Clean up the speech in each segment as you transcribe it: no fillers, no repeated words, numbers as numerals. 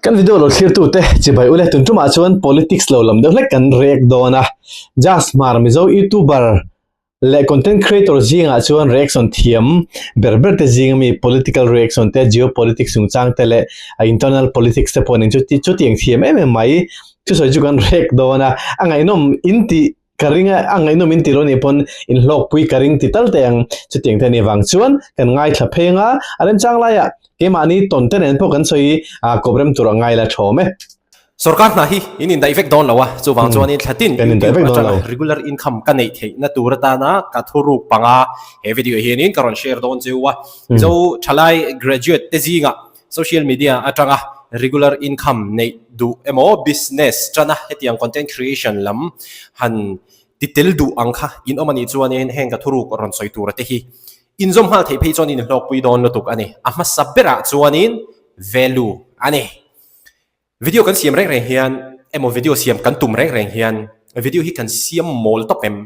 Kan video lo thlirtute chibai ule tun tumah chuan politics lo lam deuh hlek kan react dawn a. Jaz Hmar Mizo YouTuber leh content creator zingah chuan reaction thiam ber ber te zing ami political reaction te geopolitics chungchang te leh internal politics te pawh nen chu chutiang thiam em em mai thusawi chu kan react dawn a. A ngaihnawm in tih Ka ring a, a ngaihnawm in ti lo nih pawn in hlawkpui ka ring ti tal teh ang. Chutiang te a nih vang chuan kan ngaithla phei anga a remchang laiah keimahni tawn te nen pawh kan sawi a kawp rem tur a ngai la thawm e. Sorkar hna hi in indaih vek dawn lo a, chuvang chuanin thla tin YouTube atanga regular income ka neih theihna tur atana ka thuruk panga he video hianin ka rawn share dawn cheu a. Mizo thalai graduate te zingah Social media atanga regular income neih duh emaw business tana hetiang content creation lam han ti tel duh ang kha in awm anih chuanin heng ka thuruk rawn sawi tura te hi inzawm nghal theih phei chuan in hlawkpui dawn lutuk a ni. A hmasa berah chuanin value a ni. Video kan siam reng reng hian emaw video siam kan tum reng reng hian video hi kan siam mawl tawp em?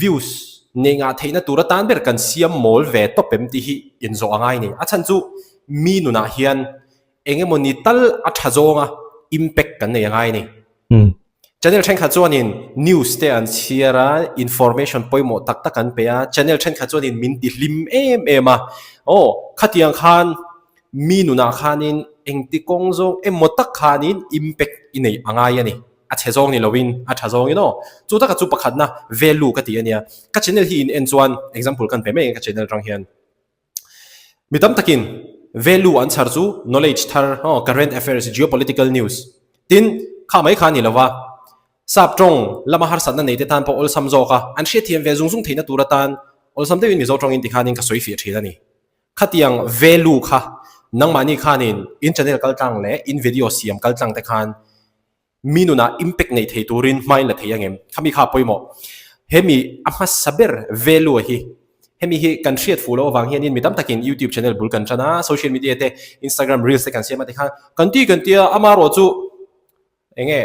Views nei ngah theihna tur atan ber kan siam mawl ve tawp em tih hi inzawh a ngai ni. A chhan chu mi nunah hian eng emaw ni tal a tha zawnga impact kan nei a ngai ni. Channel thenkhat chuanin news te an chhiar a, information pawimawh tak tak an pe a, channel thenkhat chuanin min ti hlim em em a, aw khatiang khan Mi nunah khanin engti kawng zawng emaw tak khanin impact i neih a ngai a ni. A chhe zawng ni loin a tha zawngin aw. Chu taka chu pakhatna value ka ti a nia. Ka channel hi in en chuan example kan pe mai ang ka channel atang hian. Mi tam takin value an chhar chu knowledge thar aw current affairs, geopolitical news tin kha mai kha a ni lova. Sap tawng lama harsatna nei te tan pawh awlsam zawk a, an hriatthiam ve zung zung theihna tur atan awlsam deuhin Mizo tawngin tikhanin ka sawi fiah thin a ni. Khatiang value kha nangmahni khanin in channel kal tlang leh in video siam kal tlang te khan mi nunah impact nei thei turin hma in la thei angem? Khami kha a pawimawh. Hemi a hmasa ber value hi hemi hi kan hriat fuh loh avang hianin mi tam takin YouTube channel bul kan tan a, social media te Instagram reels te kan siam a tikhan kan ti kan tia amarawh chu Enge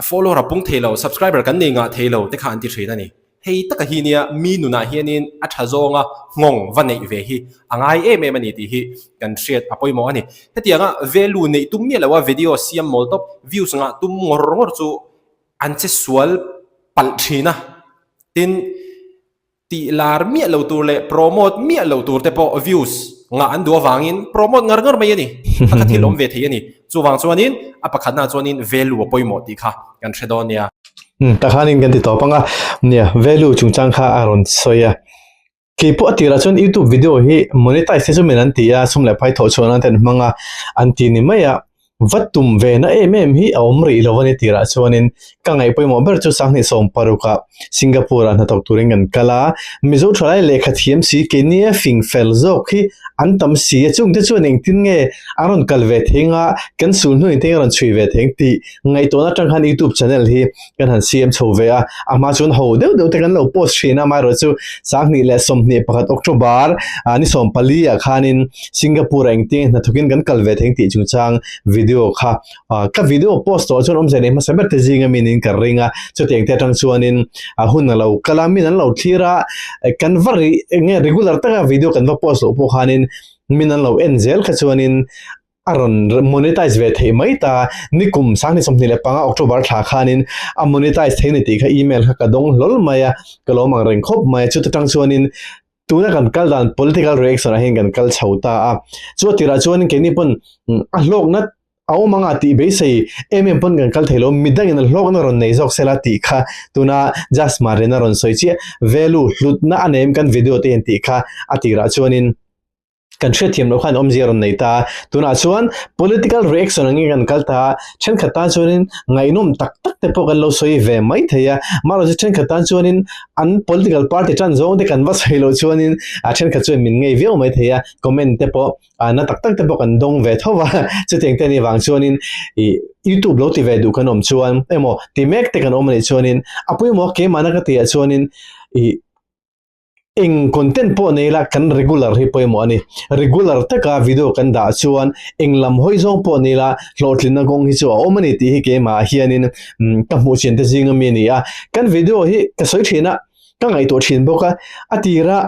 follower a pung thei lo, subscriber kan nei ngah thei lo te kha an ti thin a ni. Hei taka hi nia mi nunah hianin a tha zawnga nghawng va neih ve hi a ngai em em a ni tih hi kan hriat a pawimawh a ni. Hetianga value neih tum miah loa video siam mawl tawp, views ngah tum ngawr ngawr chu an che sual palh thin a. Tin. Tih lar miah lo tur leh promote miah lo tur te pawh views ngah an duh avangin promote ngar ngar mai a ni. Kha kha thil awm ve thei a ni. Chuvang chuanin a pakhatnaah chuanin value a pawimawh tih kha kan hre dawn nia. Umm takhanin kan ti tawp ang a, nia value chungchang kha a rawn sawi a. Kei pawh a tirah chuan youtube video hi monetize te chu min an ti a, sum leh phai thawh chhuah nan te an hmang a, an ti ni mai a. Va tum ve na em em hi a awm rih lo a ni tirah chuanin ka ngaih pawimawh ber chu sanghnih 16 ah Singapore ah hnathawk turin kan kal a, Mizo thalai lehkha thiam si keini a fing fel zawk hi an tam si a, chungte chuan engtin nge an rawn kal ve thei anga kan sul hnuin te rawn chhui ve thei ang tih ngaihtuahna atang khan YouTube channel hi kan han siam chho ve a, a hma chuan ho deuh deuh te kan lo post thin a, amaherawh chu 2021 October ni 14 ah khanin Singapore ah engtin hnathawkin kan kal ve thei ang tih chungchang video kha ka video post tawh chuan awmze nei hmasa ber te zinga min in ka ring a, chutiang te atang chuanin a hun a lo kal a, min an lo thlir a, kan va ri nge regular taka video kan va post loh pawh khanin min an lo en zel kha chuanin a rawn monetize ve theih mai ta, nikum 2025 October thla khanin a monetize thei ni tih kha email kha ka dawng hlawl mai a, ka lawm ang reng khawp mai a, chuta tang chuanin tuna kan kal dan political reaction ah hian kan kal chho ta a, chu a tirah chuanin keini pawn a hlawkna a awm anga tih beisei em em pawn kan kal thei lo, midangin a hlawkna rawn nei zawk sela tih kha tuna Jas Marin a rawn sawi chiah, value hlutna a nei em kan video te hian tih kha a tirah chuanin. Kan hriatthiam loh khan awmzia rawn nei ta a, tunah chuan political reaction angin kan kal ta a, thenkhat tan chuanin ngaihnawm tak tak te pawh kan lo sawi ve mai thei a, amaherawhchu thenkhat tan chuanin an political party tan zawng te kan va sawi loh chuanin a thenkhat chuan min ngei viau mai thei a, comment te pawh na tak tak te pawh kan dawng ve tho va, chutiang te anih vang chuanin ih youtube lo ti ve duh kan awm chuan emaw ti mek te kan awm anih chuanin a pawimawh keimahna ka tihah chuanin ih. Eng content pawh nei la kan regular hi pawimawh a ni. Regular taka video kan dah chuan eng lam hawi zawng pawh nei la hlawhtlinna kawng hi chu a awm a ni tih hi keimah hianin ka hmuh chian te zing ami a ni a. Kan video hi ka sawi thin a, ka ngaihtuah thin bawk a, a tira.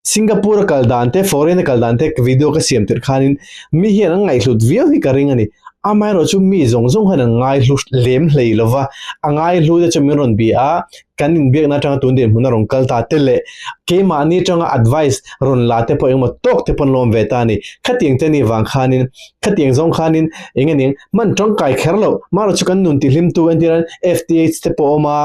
Singapore a kal dan te, foreign a kal dan te video ka siam tirh khanin mi hian an ngaihhlut viau hi ka ring a ni. Amaherawhchu mi zawng zawng hian an ngaihlu lem hlei lo va, a ngaihlu te chu min rawn bia a, kan inbiakna atanga tun dinhmun a rawn kal ta te leh keimahni atanga advice rawn la te pawh engemaw tawk te pawh an lawm ve ta a ni. Khatiang te ni vang khanin, khatiang zawng khanin eng eng hman tangkai kher loh, amaherawhchu kan nun tihlimtu entirnan FTH te pawh a awm a,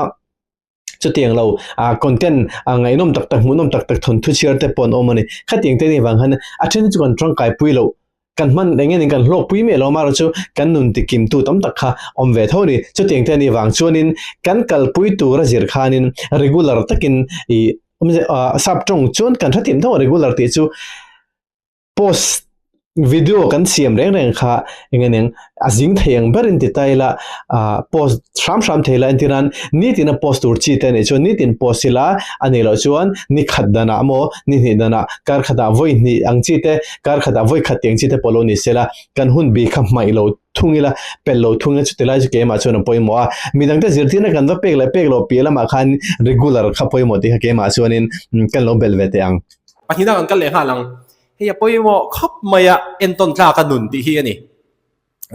Chutiang lo, ah content ah ngaihnawm tak tak, hmuhnawm tak tak thawnthu chhiar te pawh an awm a ni. Khatiang te ni vang khan a then chu kan tangkai pui loh, kan hman eng nge kan hlawk pui miah lo amaherawh chu kan nun ti kim tu tam tak kha awm ve tho a ni. Chutiang te ni vang chuanin kan kalpui tur a zir khanin regular takin ih ah sap tawng chuan kan hrethiam tho a regular tih chu. Post video kan siam reng reng kha eng nge eng a zing thei ang berin ti ta ila ah post hram hram thei ila entir nan nitin a post tur chi te a nih chuan nitin post ila a nih loh chuan ni khat danah emaw ni hnih danah kar khatah vawi hnih ang chi te kar khatah vawi khat tih ang chi te pawh lo ni se la kan hun bik kha hmaih lo thung ila pel lo thung ila chuti lai chu keimah chuan a pawimawh a midangte zirtirna kan va pek leh pek loh piah lamah khan regular kha pawimawh tih kha keimah chuanin kan lo belh ve teh ang. Pahnihna kan kal leh nghal ang. Hei a pawimawh khawp mai a, entawn tlak a nun tih hi a ni.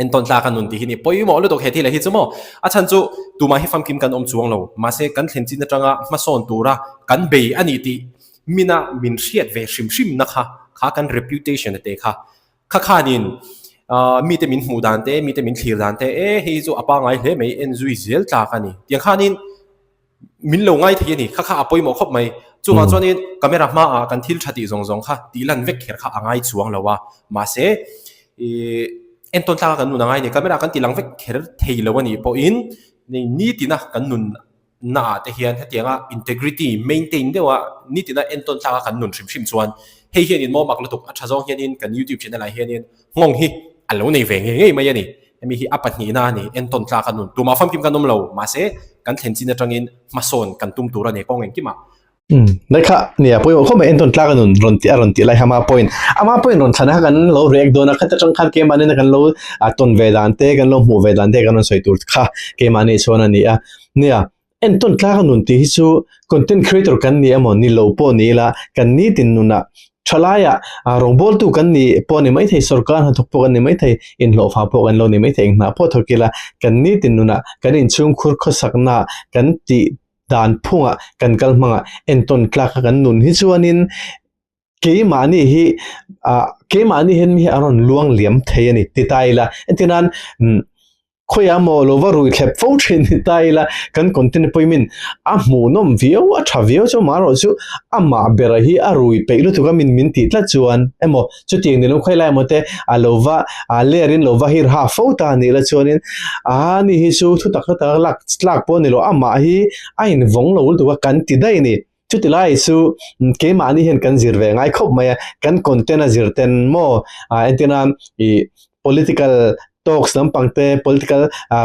Entawn tlak a nun tih hi a ni. Pawimawh lutuk he thil hi chu maw. A chhan chu tumah hi famkim kan awm chuang lo. Mahse kan thlen chin atanga hmasawn tura kan bei a ni tih mina min hriat ve hrim hrim na kha, kha kan reputation a te kha. Kha khanin mite min hmuh dan te, mite min thlir dan te, e hei hi chu a pangai hle mai, en zui zel tlak a ni. Tiang khanin min lo ngai thei a ni, kha kha a pawimawh khawp mai. Chuvang chuanin camera hmaah kan thil tha tih zawng zawng kha tih lan vek kher kha a ngai chuang lo a, mahse ih entawn tlaka kan nun a ngai a ni, camera kan tih lang vek kher thei lo a nih pawhin nitina kan nun naah te hian hetianga integrity maintain deuha nitina entawn tlaka kan nun hrim hrim chuan hei hianin maw mak lutuk a tha zawng hianin kan youtube channel ah hianin nghawng hi a lo nei ve ngei ngei mai a ni. Hemi hi a pahnihna a ni, entawn tlak a nun. Tumah famkim kan awm lo, mahse kan thlen chin atangin hmasawn kan tum tur a ni kawng engkimah. Umm, Lekha, nia pawimawh khawp mai entawn tlak a nun rawn tih a rawn tih lai kha ama point. Ama point rawn thlan a kha kan lo react dawn a, khata tang khan keimahni kan lo tawn ve dan te, kan lo hmuh ve dan te kan rawn sawi tur kha keimahni chuan a ni a. Nia, entawn tlak a nun tih hi chu content creator kan ni emaw ni lo pawh ni ila kan nitin nunah Thalaiah rawngbawltu kan nih pawh a ni maithei, sorkar hnathawk pawh kan ni maithei, inhlawhfa pawh kan lo ni maithei, eng hna pawh thawk ila kan nitin nunah kan inchhungkhur khawsaknaah kan tih dan phungah kan kal hmangah entawn tlaka kan nun hi chuanin keimahni hi ah keimahni hian mi hi a rawn luang liam thei a ni ti ta ila entir nan Khawiah maw lo va rui thlep fo thin ni ta ila kan content pawimawhin a hmuhnawm viau a tha viau chu amaherawh chu amah bera hi a rui peih lutuk a min min tih tlat chuan emaw chutiang ni lo khawi lai emaw te a lo va a ler in lo va hir ha fo ta anih la chuanin a ni hi chu thutak hla tak lak tlak pawh a ni lo amah hi a invawng lo lutuk a kan ti daih a ni. Chuti lai chu keimahni hian kan zir ve ngai khawp mai a, kan content a zir ten maw entirna ih political talks lampang te political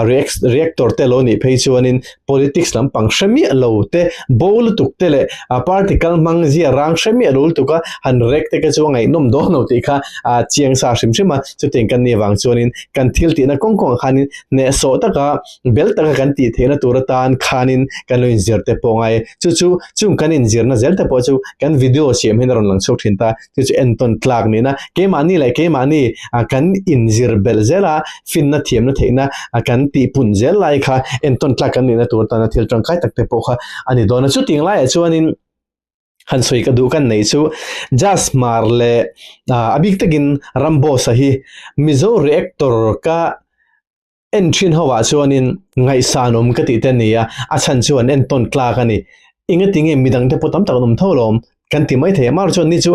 react reactor te lo nih phei chuanin politics lampang hre miah lo te bo lutuk te leh party kal hmang zia rang hre miah lo lutuk a han react te kha chu a ngaihnawm dawn lo tih kha chiang sa hrim hrim a, chutiang kan nih avang chuanin kan thil tihna kawng kawngah khanin hnehsawh taka bel taka kan tih theihna tur atan khanin kan lo inzir te pawh ngai chu chu chung kan inzirna zel te pawh chu kan video siam hian a rawn lang chhuak thin ta chu chu entawn tlak nihna keimahni leh keimahni kan inzir belh zel a finna thiamna theihna kan tih pun zel lai kha entawn tlak kan nihna tur atana thil tangkai tak te pawh kha a ni dawn a chutiang laiah chuanin han sawi ka duh kan neih chu Jazz Hmar leh a bik takin Ramboss-a hi Mizo reactor ka En thin ho ah chuanin ngaihsan awm ka tih te a ni a, a chhan chu an entawn tlak a ni. Engati nge midang te pawh tam tak an awm tho lawm kan ti mai thei a, amaherawhchu chuan ni chu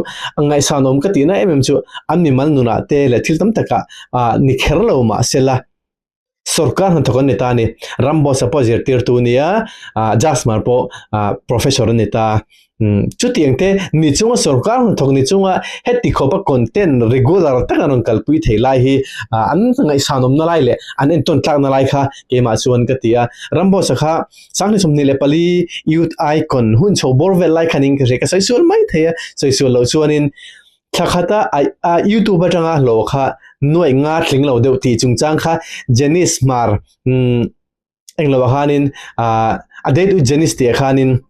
ngaihsan awm ka tihna em em chu an mimal nunah te leh thil tam takah ah ni kher lo mahsela sorkar hnathawk an ni ta a ni. Ramboss-a pawh zirtirtu a ni a, ah Jasmar pawh ah professor a ni ta. Chutiang te ni chunga sorkar hnathawk ni chunga heti khawpa content regular taka rawn kalpui thei lai hi an ngaihsanawmna lai leh an entawn tlakna lai kha keimah chuan ka ti a. Ramboss-a kha 2024 Youth Icon hun chho bawr vel lai khanin ka hria, ka sawi sual mai thei a, sawi sual loh chuanin thla khata YouTube atanga hlawh kha nuaih nga tling lo deuh tih chungchang kha Janice Hmar englo ah khanin a date u Janice tih ah khanin.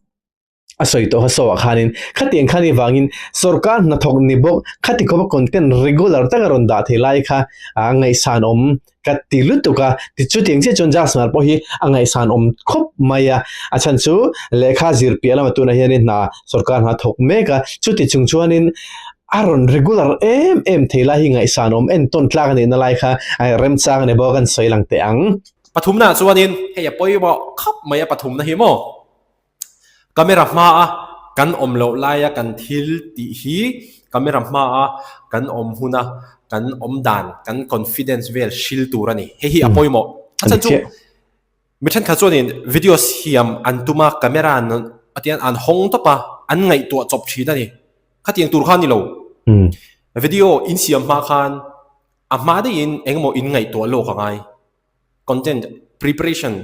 A sawi tawh kha saw ah khanin khatiang khan i vangin sorkar hnathawk ni bawk khati khawpa content regular taka rawn dah thei lai kha a ngaihsan awm ka ti lutuk a, tichutiang chiah chuan Jasmine pawh hi a ngaihsan awm khawp mai a, a chhan chu lehkha zir piah lamah tunah hianin hna sorkar hna thawk mek a, chuti chung chuanin a rawn regular em em thei lai hi ngaihsan awm entawn tlak a nihna lai kha remchang a ni bawk a kan sawi lang teh ang. Pathumnaah chuanin hei a pawimawh khawp mai a pathumna hi maw? Camera hmaa kan awm loh laia kan thil tih hi camera hmaa kan awm huna kan awm dan, kan confidence vel hril tur a ni. Hei hi a pawimawh. A chhan chu mi thenkhat chuanin video siam an tum a, camera a tian an hawng tawp a, an ngaihtuah chawp thin a ni. Khatiang tur kha a ni lo. Video insiam hma khan a hma daihin engemaw inngaihtuah lawk a ngai. Content preparation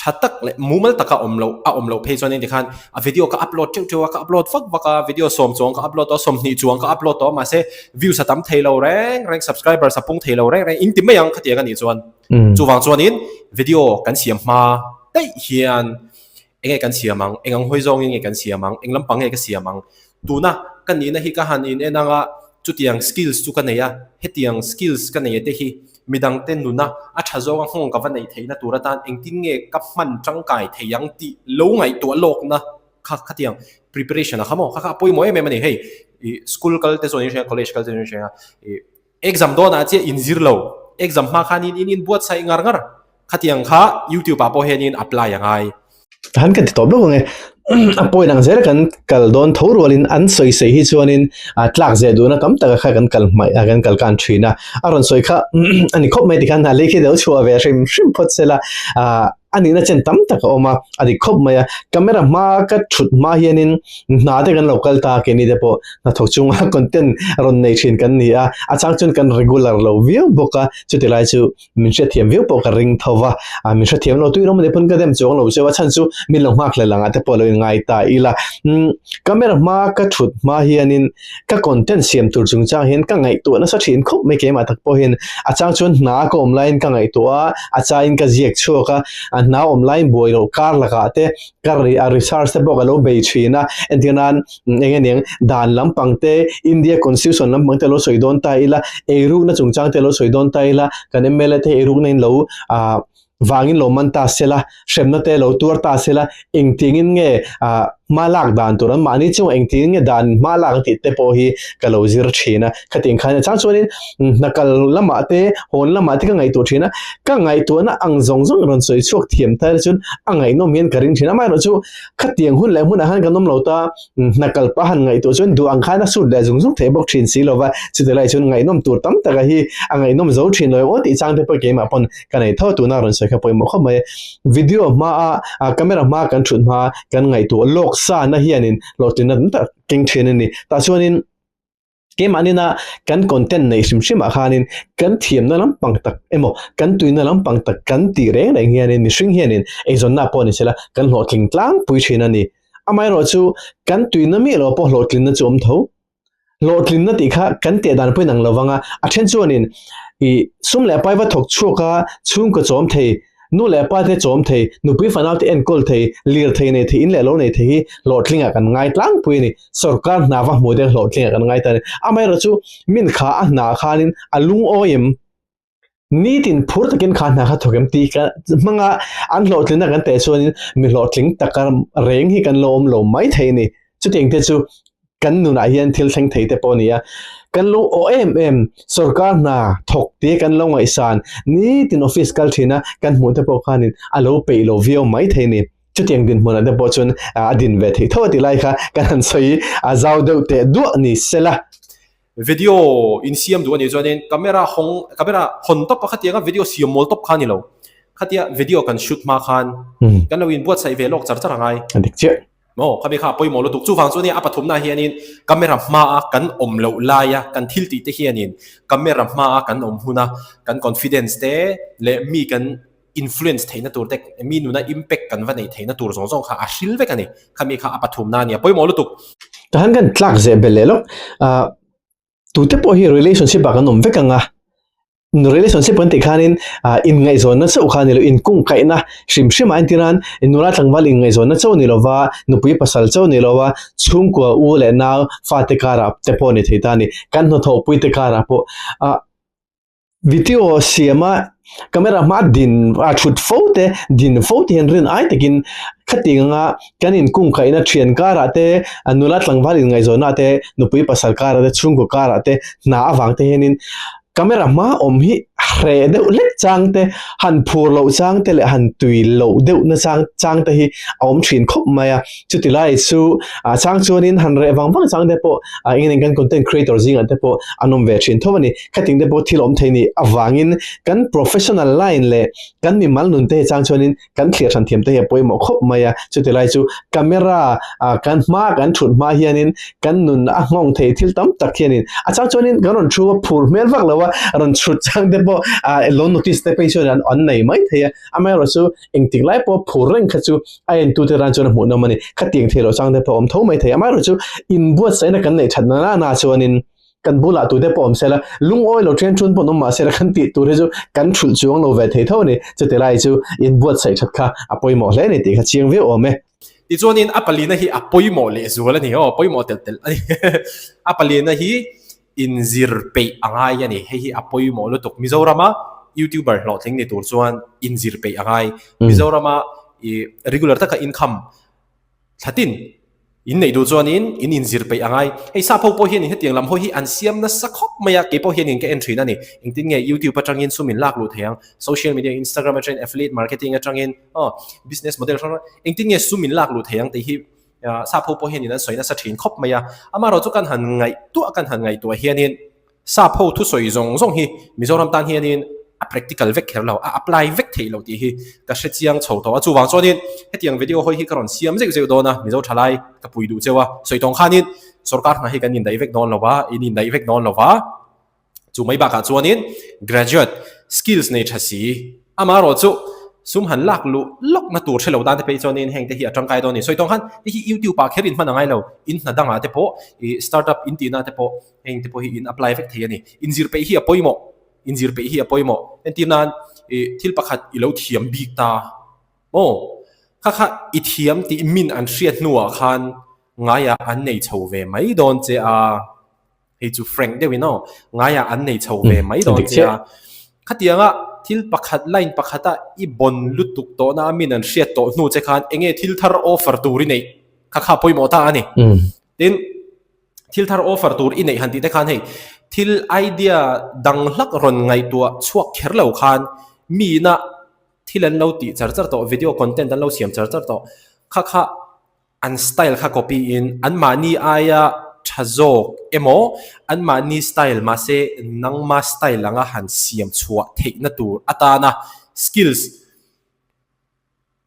tha tak leh mumal taka awm loh a awm loh phei chuan engti khan a video ka upload teuh teuh a ka upload vak vak a video sawm chuang ka upload tawh a sawmhnih chuang ka upload tawh a mahse views a tam thei lo reng reng subscribers a pung thei lo reng reng in ti mai ang khatiang a nih chuan chuvang chuanin video kan siam hma daih hian Enge kan siam ang? Eng ang hawi zawngin nge kan siam ang? Eng lampang nge ka siam ang? Tuna ka nihna hi ka han in en anga chutiang skills chu ka nei a, hetiang skills ka nei te hi midangte nuna a tha zawnga nghawng ka va neih theihna tur atan engtin nge ka hman tangkai thei ang tih lo ngaihtuah lawkna kha khatiang preparation a kha maw? Kha kha a pawimawh em em a ni. Hei ih school kal te chuan in hria a, college kal te chuan in hria a, ih exam dawnah chiah inzir lo, exam hma khanin in inbuatsaih ngar ngar. Khatiang kha YouTube ah pawh hianin apply a ngai. Han kan ti tawp lawk ang e. A point ang zel kan kal dawn tho rualin an sawi sawi hi chuanin a tlak zeh duhna tam taka kha kan kal hmaih a kan kal kan thin a. A rawn sawi kha a ni khawp mai tikhan a lei khi lo chhuah ve hrim hrim phawt sela a nihna chen tam tak a awm a, a dik khawp mai a. Camera hma ka thut hma hianin hna te kan lo kal ta a keini te pawh hnathawk chunga content rawn nei thin kan ni a, a chang chuan kan regular lo viau bawk a, chuti lai chu min hrethiam viau pawh ka ring tho va, ah min hrethiam lo tui rawng mai pawn ka dem chuang lo cheu a chhan chu min lo nghak hlel ang ah te pawh lo in ngai ta ila umm camera hma ka thut hma hianin ka content siam tur chungchang hian ka ngaihtuah nasa thin khawp mai keimah tak pawh hian a chang chuan hna ka awm laiin ka ngaihtuah a a chaiin ka ziak chhuak a a hna awm laiin buai loh kar lakah te ka a research te pawh ka lo bei thin a entir nan eng aniang dan lampang te India constitution lampang te lo sawi dawn ta ila eirukna chungchang te lo sawi dawn ta ila kan MLA te eirukna in lo ah vangin lo man ta sela hremna te lo tuar ta sela engtiangin nge ah hma lak dan tur an mahni chungah engtiangin nge dan hma lak ang tih te pawh hi ka lo zir thin a khatiang khan a chang chuanin hna kal lamah te hawn lamah te ka ngaihtuah thin a ka ngaihtuahna ang zawng zawng rawn sawi chhuak thiam ta chuan a ngaihnawm hian ka ring thin a amaherawhchu chu Khatiang hun leh hmunah khan kan awm lo ta, hna kal pah han ngaihtuah chuan duh ang khan a sut leh zung zung theih bawk thin si lo va, chutih lai chuan ngaihnawm tur tam taka hi a ngaihnawm zo thin lo em aw tih chang te pawh keimah pawn ka nei tho a, tuna rawn sawi kha pawimawh khawp mai. Video hmaa camera hmaa kan thut hmaa kan ngaihtuah lawk sa na hianin hlawhtlinna tam tak keng thin a ni. Tah chuanin. Keimahni-na kan content neih hrim hrimah khanin kan thiamna lampang tak emaw kan tuina lampang tak kan tih reng reng hianin mihring hianin eizawnna pawh ni sela kan hlawhtling tlangpui thin a ni. Amaherawhchu kan tuina miah lo pawh hlawhtlinna chu awm tho. Hlawhtlinna tih kha kan teh dan pawhin ang lovang a, a then chuanin ih sum leh pai va thawk chhuak a chhungkaw chawm thei Nu leh pa te chawm thei, nupui fanau te enkawl thei, lirthei nei thei, in leh lo nei thei hi hlawhtlingah kan ngai tlangpui a ni. Sorkar hna va hmuh te hlawhtlingah kan ngai ta a ni. Amaherawhchu min kha a hna khanin a lungawi em? Nitin phur takin kha hna kha thawk em tih ka hmanga an hlawhtlinna kan teh chuanin mi hlawhtling taka reng hi kan lo awm lo mai thei a ni. Chutiang te chu kan nunah hian thil thleng thei te pawh a ni a, kan lo awh em em sorkar hna thawk te kan lo ngaihsan nitin office kal thin a kan hmuh te pawh khanin a lo peih lo viau mai thei a ni. Chutiang dinhmunah te pawh chuan a din ve theih tho a tih lai kha kan han sawi a zau deuh teh duah ni sela. Video insiam duh a nih chuanin camera hawng camera hawn tawp a khatianga video siam mawl tawp kha a ni lo. Khatia video kan shoot hma khan kan lo inbuatsaih ve lawk char char a ngai. A dik chiah. Maw, khami kha a pawimawh lutuk. Chuvang chu nia a pathumna hianin camera hmaa kan awm loh laia kan thil tih te hianin camera hmaa kan awm huna kan confidence te leh mi kan influence theihna tur te, mi nuna impact kan va neih theihna tur zawng zawng kha a hril vek a ni. Khami kha a pathumna a nia, pawimawh lutuk. Tahan kan tlak zeh belh leh lawk. Tute pawh hi relationship ah kan awm vek ang a. Relationship kan tih khanin inngaihzawnna chauh kha a ni lo, inkungkaihna hrim hrim a entir a, nula tlangval inngaihzawnna chauh a ni lova, nupui pasal chauh a ni lova, chhungkua u leh nau fate karah te pawh a ni thei ta a ni. Kan hnathawhpui te karah pawh ah video siama camera hmaa din a thut fo te, din fo te hian rin ai takin khatiang anga kan inkungkaihna thian karah te, nula tlangval inngaihzawnna te, nupui pasal karah te, chhungkua karah te hna avang te hianin Camera hma awm hi hreh deuh hlek chang te, han phur loh chang te leh han tui loh deuh na chang chang te hi a awm thin khawp mai a. Chuti lai chu a chang chuanin han reh vang vang chang te pawh a eng eng kan content creator zingah te pawh an awm ve thin tho a ni. Khating te pawh thil awm thei nih avangin kan professional line leh kan mimal nun te hi chang chuanin kan thlir hran thiam te hi a pawimawh khawp mai a, chuti lai chu camera ah kan hma kan thut hma hianin kan nun a nghawng thei thil tam tak hianin a chang chuanin kan rawn thu a phur hmel vak lo a, rawn chhut chang te pawh ah lo notice te phei chuan an nei mai thei a, amaherawh chu engtik lai pawh phur reng kha chu a entu te tan chuan a hmuhnawm a ni, khatiang thei loh chang te pawh a awm tho mai thei, amaherawh chu inbuatsaihna kan neih that na na chuanin. Kan bulah tute pawh awm sela, lungawi lo ṭhen ṭun pawh an awm mahse la kan tih tur hi chu kan ṭhulh chuang lo ve thei tho a ni. Chuti lai chu inbuatsaih ṭhat kha a pawimawh hle a ni tih kha chiang viau awm e. Tichuanin a palina hi a pawimawh lehzual a ni aw, pawimawh telh telh a ni. A palina hi inzir peih a ngai a ni, hei hi a pawimawh lutuk. Mizorama YouTuber hlawhtling ni tur chuan inzir peih a ngai. Mizorama i regular taka income Thlatin in neih duh chuanin in inzir peih a ngai. Hei sap ho pawh hianin hetiang lam hawi hi an siam nasa khawp mai a, kei pawh hianin ka en thin a ni. Engtin nge YouTube atangin sum in lak luh thei ang, social media Instagram atangin affiliate marketing atangin aw business model hrang hrang engtin nge sum in lak luh thei ang tih hi sap ho pawh hianin an sawi nasa thin khawp mai a. Amaherawhchu kan han ngaihtuah kan han ngaihtuah hianin Sap ho thusawi zawng zawng hi Mizoram tan hianin a practical vek kher lo, a apply vek theih loh tih hi ka hre chiang chho tawh a. Chuvang chuanin hetiang video hawi hi ka rawn siam zeuh zeuh dawn a, Mizo thalai ka pui duh cheu a. Sawi tawng khanin sorkar hna hi kan indaih vek dawn lo va, in indaih vek dawn lo va. Chu mai bakah chuanin graduate skills nei tha si, Amaherawh chu sum han lak luh lawk na tur hre lo tan te phei chuanin heng te hi a tangkai dawn a ni. Sawi tawng khan hei hi YouTube ah kher in hman a ngai lo, in hna dangah te pawh ih startup in tihna te pawh heng te pawh hi in apply vek thei a ni. Inzir peih hi a pawimawh, inzir peih hi a pawimawh. Entir nan ih thil pakhat i lo thiam bik ta maw? Kha kha i thiam tih min an hriat hnuah khan ngaiah an nei chho ve mai dawn che a. Hei chu frank deuhin aw, ngaiah an nei chho ve mai dawn che a. Khatianga thil pakhat line pakhata i bawn lutuk tawhna a min an hriat tawh hnu che khan enge thil thar offer tur i neih kha kha pawimawh ta a ni. Tin, thil thar offer tur i neih han tih te khan hei thil idea dang hlak rawn ngaihtuah chhuak kher lo khan miina thil an lo tih char char tawh, video content an lo siam char char tawh kha kha an style kha copy in anmahni aia tha zawk emaw anmahni style mahse nangma style anga han siam chhuah theihna tur atana skills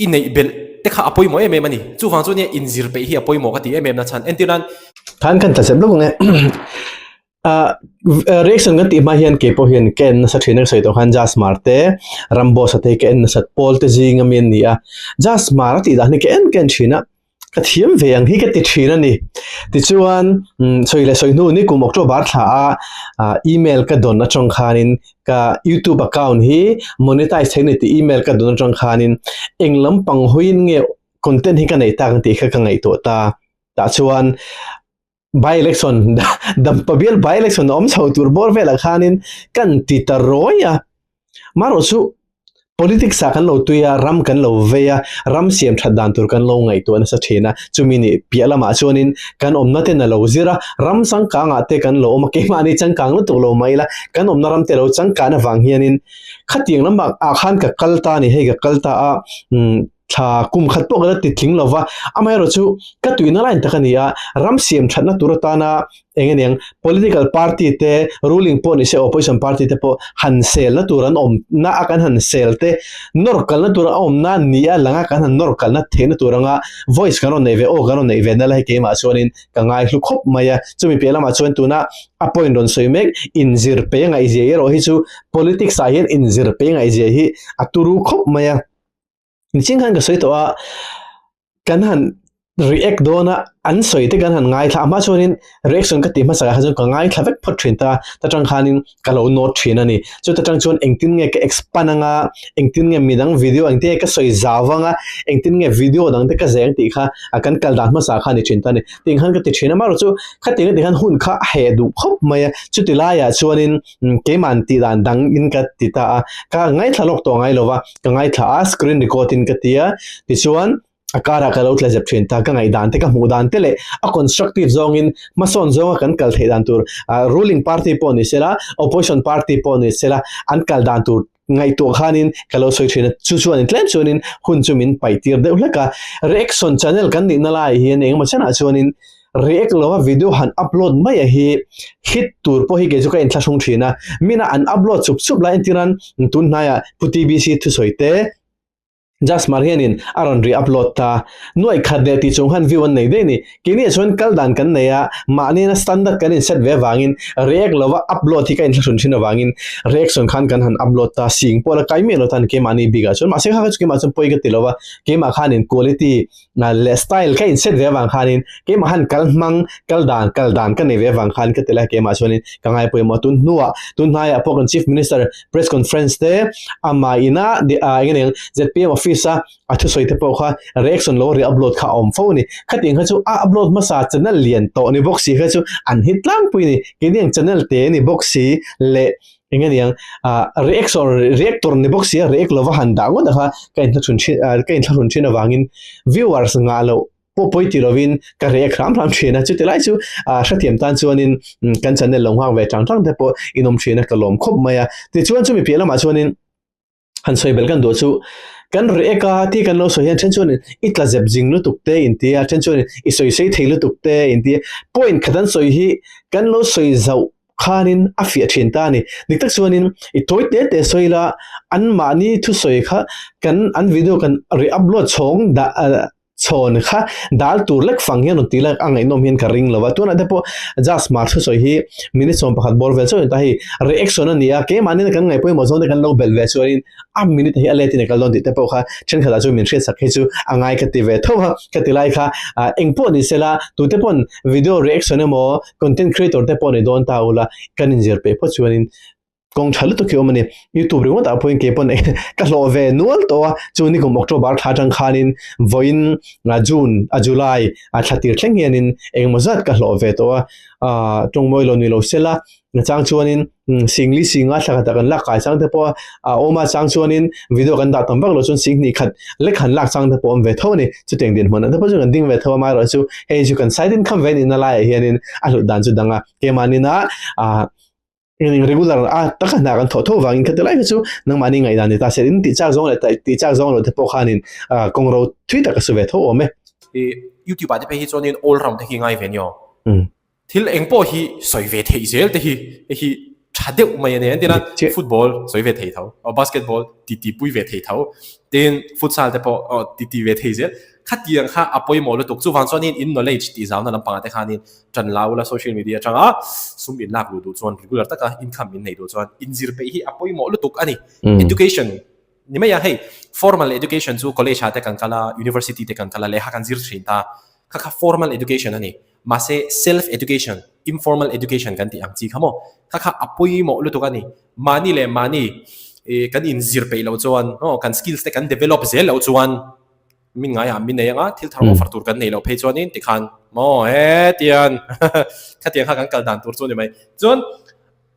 i neih belh te kha a pawimawh em em a ni. Chuvang chu nia inzir peih hi a pawimawh ka ti em em na chhan. Entir nan. Khan kan tla zep lawk ang e. Reaction kan tih hma hian kei pawh hian ka en nasa thin a ka sawi tawh khan Jaz Hmar te Ramboss a te hi ka en nasat pawl te zing ami an ni a, Jaz Hmar a tih dan hi ka en ka en thin a, ka thiam ve ang hi ka ti thin a ni. Tichuan sawi leh sawi hnu ni kum October thla a email ka dawn atang khanin ka YouTube account hi monetize theih a ni tih email ka dawn atang khanin eng lampang hawiin nge content hi ka neih tak ang tih kha ka ngaihtuah ta. Tah chuan by election dampa bial by election a awm chho tur bawr velah khanin kan ti ta rawi a marawh chu politics ah kan lo tui a ram kan lo vei a ram siam that dan tur kan lo ngaihtuah nasa thin a chumi nih piah lamah chuanin kan awmna ten a lo zir a ram changkang ah te kan lo awm a keimahni changkang lutuk lo mai ila kan awmna ram te lo changkan avang hianin khatiang lamah ah khan ka kal ta a ni hei ka kal ta a umm Thla kum khat pawh ka la ti tling lo va, amaherawh chu ka tuina line tak a ni a, ram siam thatna tur atana eng aniang political party te ruling pawh ni se opposition party te pawh han selna tur an awm na a kan han sel te nawr kalna tur a awmna ni a langa kan han nawr kalna theihna tur anga voice kan rawn neih ve aw kan rawn neih ve na la hei keimah chuanin ka ngaihlu khawp mai a, chumi piah lamah chuan tuna a point rawn sawi mek inzir pe ngaihzia erawh hi chu politics ah hian inzir pe ngaihzia hi a turu khawp mai a. Niching khan ka sawi tawh a, kan han React dawn a, an sawi te kan han ngaithla a, hma chuanin reaction ka tih hmasa ah khan chuan ka ngaithla vek phawt thin ta, ta tang khanin ka lo note thin a ni. Chuta tang chuan engtin nge ka expand anga, engtin nge midang video engtin nge ka sawi zau anga, engtin nge video dang te ka zeng tih kha a kan kal dan hmasa kha a ni thin ta a ni. Tiang khan ka ti thin a, amaherawhchu khatiang a tih khan hun kha a heh duh khawp mai a, chuti laiah chuanin keimahni tih dan dang in ka ti ta a, ka ngaithla lawk tawh ngai lo va, ka ngaithla a screen record in ka ti a, tichuan A karah ka lo tla zep thin ta, ka ngaihdan te, ka hmuh dan te leh a constructive zawngin hmasawn zawnga kan kal theih dan tur ruling party pawh ni sela, opposition party pawh ni sela an kal dan tur ngaihtuah khanin ka lo sawi thin a, chu chuanin tlem chuanin hun chu min paih tir deuh hlek a. Reaction channel kan nihna laiah hian engemaw chenah chuanin react lova video han upload mai a hi hit tur pawh hi kei chu ka inthlahrung thin a, mina an upload chup chup lai entirnan tun hnaiah Pu TBC thusawi te, Jasmar hianin a rawn ri upload ta. Nuaih khat leh tih chung khan view an nei daih a ni. Keini ah chuan kal dan kan nei a, mahniin a standard kan inset ve avangin react lova upload hi ka inthlahrun thin avangin reaction khan kan han upload ta. Sing pawh la kai miah lo tan keimahni bikah chuan mahse kha kha chu keimah chuan pawi ka ti lova, keimah khanin quality leh style ka inset ve avang khanin keimah khan kal hmang kal dan kal dan ka nei ve avang khan ka ti lai keimah chuanin ka ngai pawimawh tun hnuah tun hnaiah pawh kan chief minister press conference te amah ina eng eng zpm office a a thusawi te pawh kha reaction lo ri upload kha a awm fo a ni khatiang kha chu a upload hmasa channel lian tawh ni bawk si kha chu an hit tlangpui a ni keini ang channel te ni bawk si leh Eng a niang ah reaction reactor ni bawk sia react lova han dah ngawt ang a ka inthlahrun thin ah ka inthlahrun thin avangin viewers ngah loh pawh pawi ti lovin ka react hram hram thin a chuti lai chu ah hrethiam tan chuanin kan channel lo nghak ve tang tang te pawh in awm thin a ka lawm khawp mai a tichuan chumi piah lamah chuanin Han sawi belh kan duh chu kan react a tih kan lo sawi hian then chuan i tla zep zing lutuk te in ti a then chuan i sawi sei thei lutuk te in ti a point khat an sawi hi kan lo sawi zauh khanin a fiah thin ta a ni dik tak chuanin i tawi te te sawi la anmahni thusawi kha kan an video kan re upload chhawng dah chhawn kha dal tur lek fang hian rawn tih lak a ngaihnawm hian ka ring lo va, tunah te pawh Jazz Hmar thusawi hi minute 11 bawr vel chauh a ni ta hei reaction a ni a, keimahni kan ngaih pawimawh zawng te kan lo belh ve chuanin a minute hi a let in a kal dawn tih te pawh kha thenkhatah chuan min hriatsak hi chu a ngai ka ti ve tho a, ka ti lai kha engpawh ni sela tute pawn video reaction emaw content creator te pawh ni dawn ta ula kan inzir peih phawt chuanin Kawng tha lutuk hi awm a ni. YouTube ringawt ah pawhin kei pawn ka hlawh ve nual tawh a, chu nikum October thla atang khanin vawiin June a July a thla tir thleng hianin engemaw zat ka hlawh ve tawh a, ah tawngmawi lo ni lo sela chang chuanin singli singa thla khatah kan lak kai chang te pawh a awm a, chang chuanin video kan dah tam vak lo chuan sing hnih khat lek han lak chang te pawh a awm ve tho a ni. Chutiang dinhmun ah te pawh chu kan ding ve tho a, amaherawhchu hei chu kan side income ve nihna laiah hianin a hlut dan chu dang a, keimahni ah ah regular a taka hna kan thawh tho vangin kha tilai kha chu nangmahni ngaihdan ni ta se in tih chak zawng leh tih chak zawng lo te pawh khanin kawng ro thui tak a su ve tho awm e. I YouTube ah te phei hi chuanin all round te hi ngai ve nia. Thil eng pawh hi sawi ve theih zel te hi hei hi tha deuh mai a ni. Entirna football sawi ve thei tho, basketball titi pui ve thei tho, tin futsal te pawh titi ve thei zel. Khatiang kha a pawimawh lutuk. Chuvang chuanin in knowledge tih zauna lampangah te khanin ṭan la ula social media atanga sum in lak luh duh chuan regular taka income in nei duh chuan inzir peih hi a pawimawh lutuk a ni. Education ni mai a, hei formal education chu college ah te kan kal a, university te kan kal a, lehkha kan zir thin ta, kha kha formal education a ni. Mahse self education, informal education kan tih ang chi kha maw, kha kha a pawimawh lutuk a ni. Mahni leh mahni kan inzir peih loh chuan kan skills te kan develop zel loh chuan min ngai ah min nei anga thil thar offer tur kan nei loh phei chuanin tikhan maw hetian khatiang kha kan kal dan tur chu ni mai chuan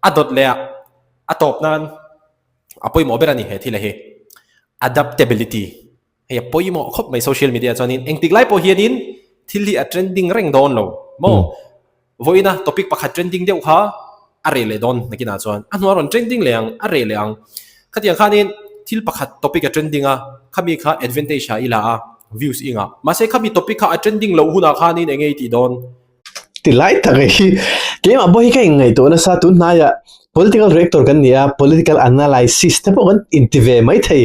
a dawt leh ah a tawp nan a pawimawh ber a ni he thil a hi adaptability hei a pawimawh khawp mai social media chuanin engtik lai pawh hianin thil hi a trending reng dawn lo maw Vawiina topic pakhat trending deuh kha a reh leh dawn nakinah chuan a hnuah rawn trending leh ang, a reh leh ang. Khatiang khanin thil pakhat topic a trending a, khami kha advantage ah i la a, views i ngah. Mahse khami topic kha a trending loh hunah khanin eng nge i tih dawn? Ti lai tak hi keimah pawh hi ka inngaihtuah nasa tun hnaiah political reactor kan ni a, political analysis te pawh kan inti ve maithei,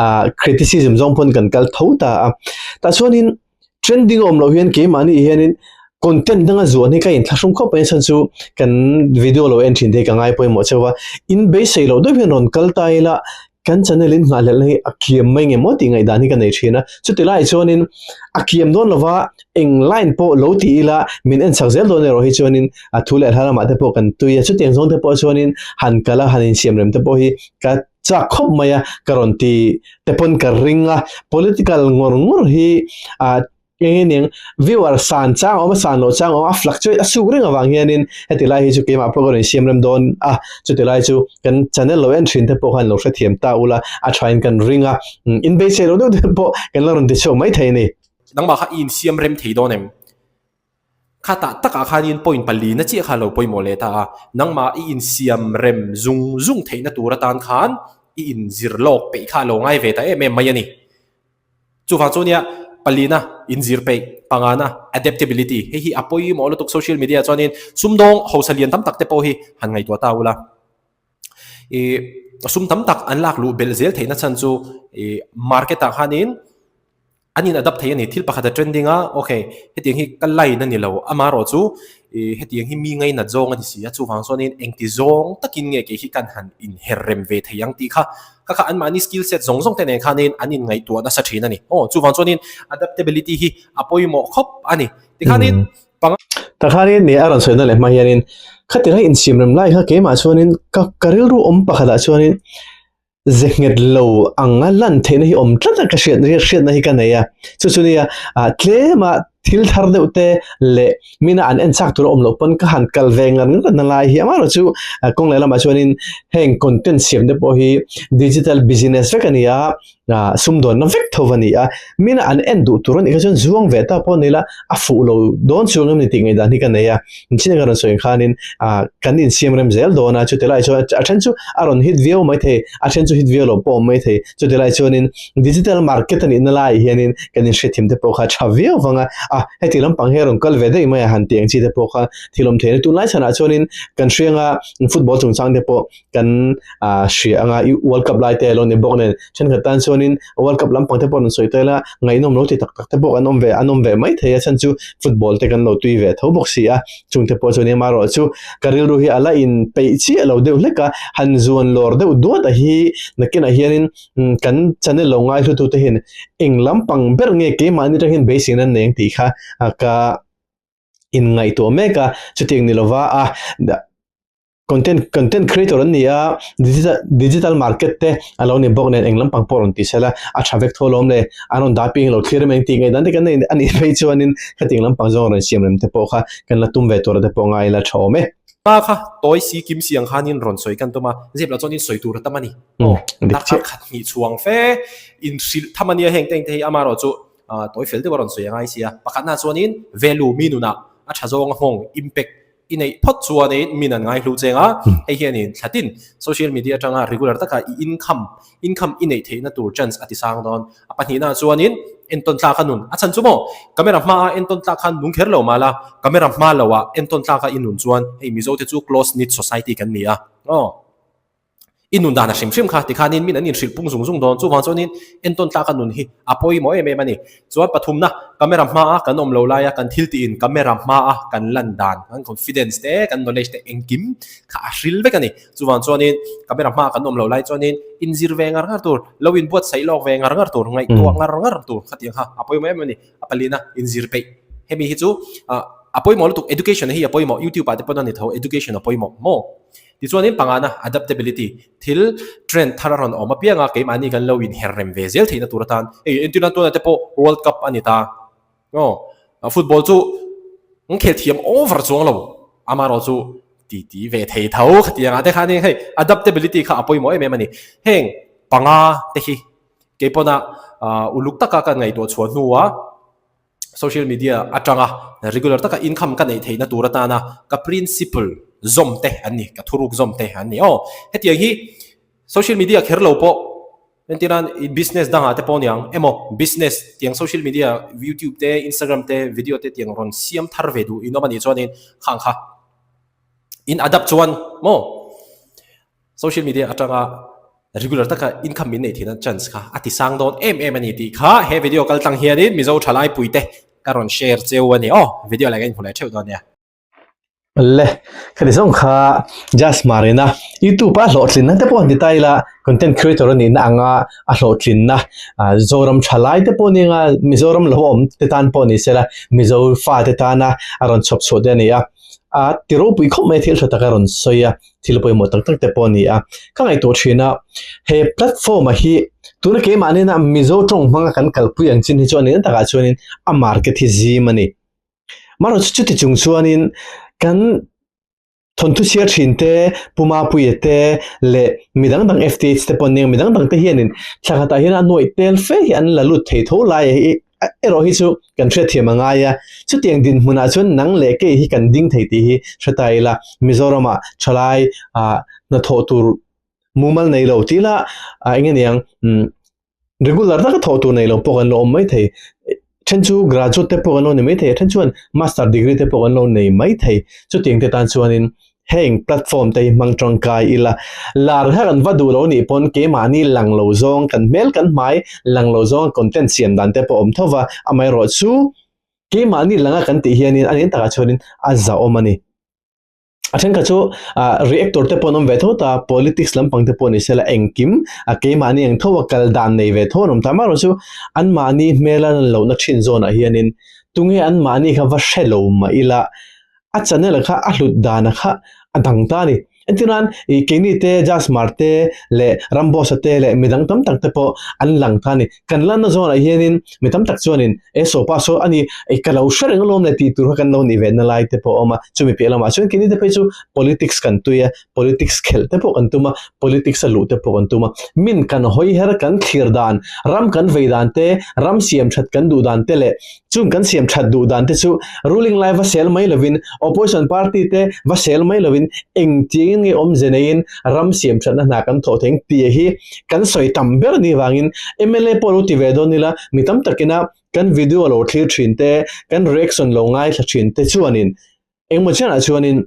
ah criticism zawng pawn kan kal tho ta a. Tah chuanin Trending a awm loh hian keimahni hianin content danga zuan hi ka inthlahrung khawp mai a chhan chu kan video lo en thin te hi ka ngai pawimawh cheu a, in beisei loh deuh hian rawn kal ta ila. kan channel in nghahhlelhna hi a kiam mai nge maw tih ngaihdan hi ka nei thin a. Chuti laiah chuanin a kiam dawn lova eng line pawh lo ti ila min en chak zel dawn erawh hi chuanin a thu leh hla lamah te pawh kan tui a. Chutiang zawng te pawh chuanin han kal a han insiam rem te pawh hi ka chak khawp mai a, ka rawn ti te pawn ka ring a. Political ngawr ngawr hi ah Eng nge niang, viewer san chang a awm a, san loh chang a awm a, a fluctuate a suk reng avang hianin heti lai hi chu keimah pawh ka rawn insiam rem dawn a, chuti lai chu kan channel lo en thin te pawh khan lo hrethiam ta ula a thain kan ring a, inbeisei loh deuh deuh pawh kan la rawn ti chhuak mai thei a ni. Nangmah kha i insiam rem thei dawn em? Khatah takah khanin point palina chiah kha a lo pawimawh leh ta a, nangmah i insiam rem zung zung theihna tur atan khan i inzir lawk peih kha a lo ngai ve ta em em mai a ni. Chuvang chu nia palina inzir peih, pangana adaptability, hei hi a pawimawh lutuk social media chuanin sumdawng hausa lian tam tak te pawh hi han ngaihtuah ta ula. Ih sum tam tak an lak luh belh zel theihna chhan chu ih market ah khanin an in adapt thei a ni. Thil pakhat a trending a, okay hetiang hi ka line a ni lo, amaherawhchu Ih hetiang hi mi ngainat zawng a ni si a, chuvang chuanin engti zawng takin nge kei hi kan han inher rem ve thei ang tih kha kha kha anmahni skill set zawng zawng te nen khanin an inngaihtuah nasa thin a ni. Aw chuvang chuanin adaptability hi a pawimawh khawp a ni. Tikhanin panga. Takhanin nia a rawn sawina leh hma hianin khatilai insiam rem lai kha keimah chuanin ka ka rilru awm pakhatah chuanin ze nghet lo anga lan theihna hi awm tlat a ka hriat hriatna hi ka nei a chu chu nia ah tlema thil thar deuh te leh mina an en chak tur a awm loh pawn ka han kal ve ngar ngar na lai hi amaherawh chu kawng leh lamah chuanin heng content siam te pawh hi digital business vek a ni a ah sumdawnna vek tho a ni a mina an en duh tur a nih kha chuan zuang ve ta pawh ni la a fuh lo dawn chuang em ni tih ngaihdan hi ka nei a Chin ka rawn sawi khanin ah kan insiam rem zel dawn a chuti lai chuan a then chu a rawn hit viau mai thei a then chu hit viau lo pawh awm mai thei chuti lai chuanin digital market a nihna laiah hianin kan inhrethiam te pawh kha a tha viau vang a ah heti lampang hi a rawn kal ve daih mai a han tih ang chi te pawh kha thil awm thei a ni tunlai chhanah chuanin kan hrianga football chungchang te pawh kan ah hria anga i world cup lai te alo ni bawk nen thenkhat tan chuanin world cup lampang te pawh rawn sawi ta ila ngaihnawm lo ti tak tak te pawh kan awm ve an awm ve mai thei a chhan chu football te kan lo tui ve tho bawk si a chung te pawh chuan emarawh chu ka rilru hi ala in peih chiah lo deuh hlek a han zuan lawr deuh duat a hi nakinah hianin kan channel lo ngai hlu tu te hian eng lampang ber nge keimahni atang hian beiseina an nei ang tih kha ka inngaihtuah mek a chutiang ni lova a Content content creator an ni a, digital digital market te a lo ni bawk nen eng lampang pawh rawn ti sela a tha vek tho alawm le, an rawn dah piang hi lo thlir em engti ngaih dan te kan nei a nih phei chuanin khatiang lampang zawng rawn siam rem te pawh kha kan la tum ve tur te pawh ngai ila tha awm e. Pa kha tawi si kim si ang khanin rawn sawi kan tum a, zep lah chuanin sawi tur a tam a ni. Aw, darkar khat hnih chhuang fe inhrilh tham a nia heng te engte hi amaherawh chu tawi fel deuh a rawn sawi a ngai sia. Pakhatna chuanin value mi nunah a tha zawng a nghawng, impact, I neih phawt chuanin min an ngaihlu cheng a, hei hianin thlatin social media atanga regular taka i income, income i neih theihna tur chance a ti sang dawn. A pahnihna chuanin entawn tlak a nun. A chhan chu maw, camera hmaa entawn tlak khan nung kher lo mah la, camera hma loah entawn tlaka i nun chuan hei Mizo te chu close knit society kan ni a, aw. I nun dan a hrim hrim kha tikhanin min an inhrilh pung zung zung dawn. Chuvang chuanin entawn tlaka nun hi a pawimawh em em a ni. Chuan pathumna, camera hmaa kan awm lo laia kan thil tiin camera hmaa kan lan dan, kan confidence te, kan knowledge te engkim kha a hril vek a ni. Chuvang chuanin camera hmaa kan awm lo lai chuanin inzir ve ngar ngar tur, lo inbuatsaih lawk ve ngar ngar tur, ngaihtuah ngar ngar tur khatiang kha a pawimawh em em a ni. A palina inzir peih. Hemi hi chu a pawimawh lutuk, education hi a pawimawh, YouTube ah te pawn a ni tho, education a pawimawh maw? Tichuanin pangana, adaptability, thil trend thar a rawn awm apianga keimahni kan lo inher rem ve zel theihna tur atan hei entirna tuna te pawh World Cup a ni ta. Aw, football chu an khel thiam over chuang lo, amaherawh chu ti ti ve thei tho khatiangah te khanin hei adaptability kha a pawimawh em em a ni. Heng panga te hi keipawna uluk taka kan ngaihtuah chhuah hnuah social media atanga regular taka income ka neih theihna tur atana ka principle zawm te an ni, ka thuruk zawm te an ni. Aw, hetiang hi social media kher lo pawh entirnan business dangah te pawh niang emaw business tiang social media youtube te instagram te video te tiang rawn siam thar ve duh in awm a nih chuanin khang kha in adapt chuan maw Social media atanga regular taka income min neih theihna chance kha a ti sang dawn em em a ni tih kha he video kal tlang hianin Mizo thalai puite ka rawn share cheu a ni aw. Video like a inhmu leh theuh dawn nia. Le, khati zawng kha Jaz Marina YouTube a hlawhtlinna te pawh an ti ta ila, content creator a nihna anga a hlawhtlinna Zoram thalai te pawh ni anga Mizoram lo awm te tan pawh ni sela Mizo fate tana a rawn chhawp chhuah te a ni a, a ti ropui khawp mai thil tha tak a rawn sawi a, thil pawimawh tak tak te pawh a ni a. Ka ngaihtuah thin a, he platform a hi tuna keimah nena Mizo tawng hmanga kan kalpui ang chin hi chu a nihna takah chuanin a market hi zim a ni. Amaherawhchu chuti chung chuanin kan thawnthu chhiar thin te, Pu Mapuia te leh mi dang dang FTH te pawh nia mi dang dang te hianin thla khatah hian a nuaih tel fe hi an la lut thei tho lai a hi erawh hi chu kan hriatthiam a ngai a. Chutiang dinhmunah chuan nang leh kei hi kan ding thei tih hi hre ta ila Mizoramah thalai ah hnathawh tur mumal nei lo tih ila ah eng nge niang umm Regular taka thawh tur nei lo pawh kan lo awm mai thei. Then chu graduate te pawh kan lo ni mai thei a, then chuan master degree te pawh kan lo nei mai thei. Chutiang te tan chuanin heng platform te hi hmang tangkai ila, lar kha kan va duh lo nih pawn keimahni lang lo zawng, kan hmel kan hmai lang lo zawng content siam dan te pawh a awm tho va, amaherawhchu keimahni langa kan tih hianin a nen takah chuanin a zahawm a ni. A thenkhat chu ah reactor te pawh an awm ve tho ta politics lampang te pawh ni sela engkim a keimahni ang tho a kal dan nei ve tho an awm ta amaherawhchu anmahni hmel a lan lohna thin zawnah hianin tunge anmahni kha va hre lo mah ila a channel kha a hlut dana kha a dang ta a ni. Entirnan ih keini te Jasmar te leh Ramboss-a te leh midang tam tak te pawh an lang ta a ni. Kan lanna zawnah hianin mi tam tak chuanin e saw pa saw a ni ih ka lo hre reng alawm le tih tur kha kan lo nih ve na lai te pawh a awm a. Chumi piah lamah chuan keini te phei chu politics kan tui a, politics khelh te pawh kan tum a, politics a luh te pawh kan tum a. Min kan hawi her kan thlir dan, ram kan vei dan te, ram siam that kan duh dan te leh Chung kan siam that duh dan te chu ruling lai va sel mai lovin, opposition party te va sel mai lovin engtiangin nge awmze neiin ram siam thatna hna kan thawh thei ang tih hi kan sawi tam ber ni vangin mla pawh lo ti ve dawn ila mi tam takina kan video lo thlir thin te, kan reaction lo ngaithla thin te chuanin engmaw chianah chuanin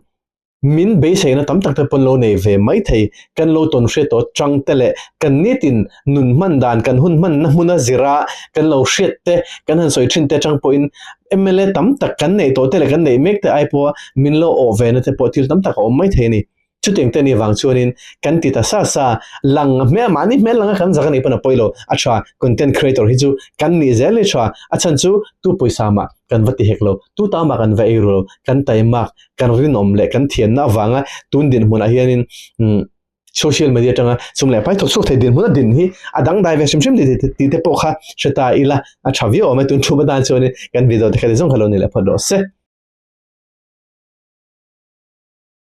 Min beiseina tam tak te pawn lo nei ve mai thei. Kan lo tawn hriat tawh chang te leh kan nitin nun hman dan, kan hun hmanna hmuna zira kan lo hriat te, kan han sawi thin te atang pawhin mla tam tak kan neih tawh te leh kan neih mek te ai pawha min lo awh ve na te pawh thil tam tak a awm mai thei a ni. Chutiang te anih vang chuanin kan ti ta sa sa, lang hmel mahni hmel langa kan zak anih pawn a pawi lo, a tha, content creator hi chu kan nih zel hi tha, a chhan chu tu pawisa mah kan va ti hek lo, tu ta mah kan va ei ru lo, kan taimak kan rinawm leh kan thianna avanga tun dinhmunah hianin social media atanga sum leh pai thawk chhuak thei dinhmun a din hi a dangdai ve hrim hrim tih te pawh kha hre ta ila a tha viau awm e tun thu atan chuanin kan video te kha ti zawng kha lo ni leh phawt rawh se.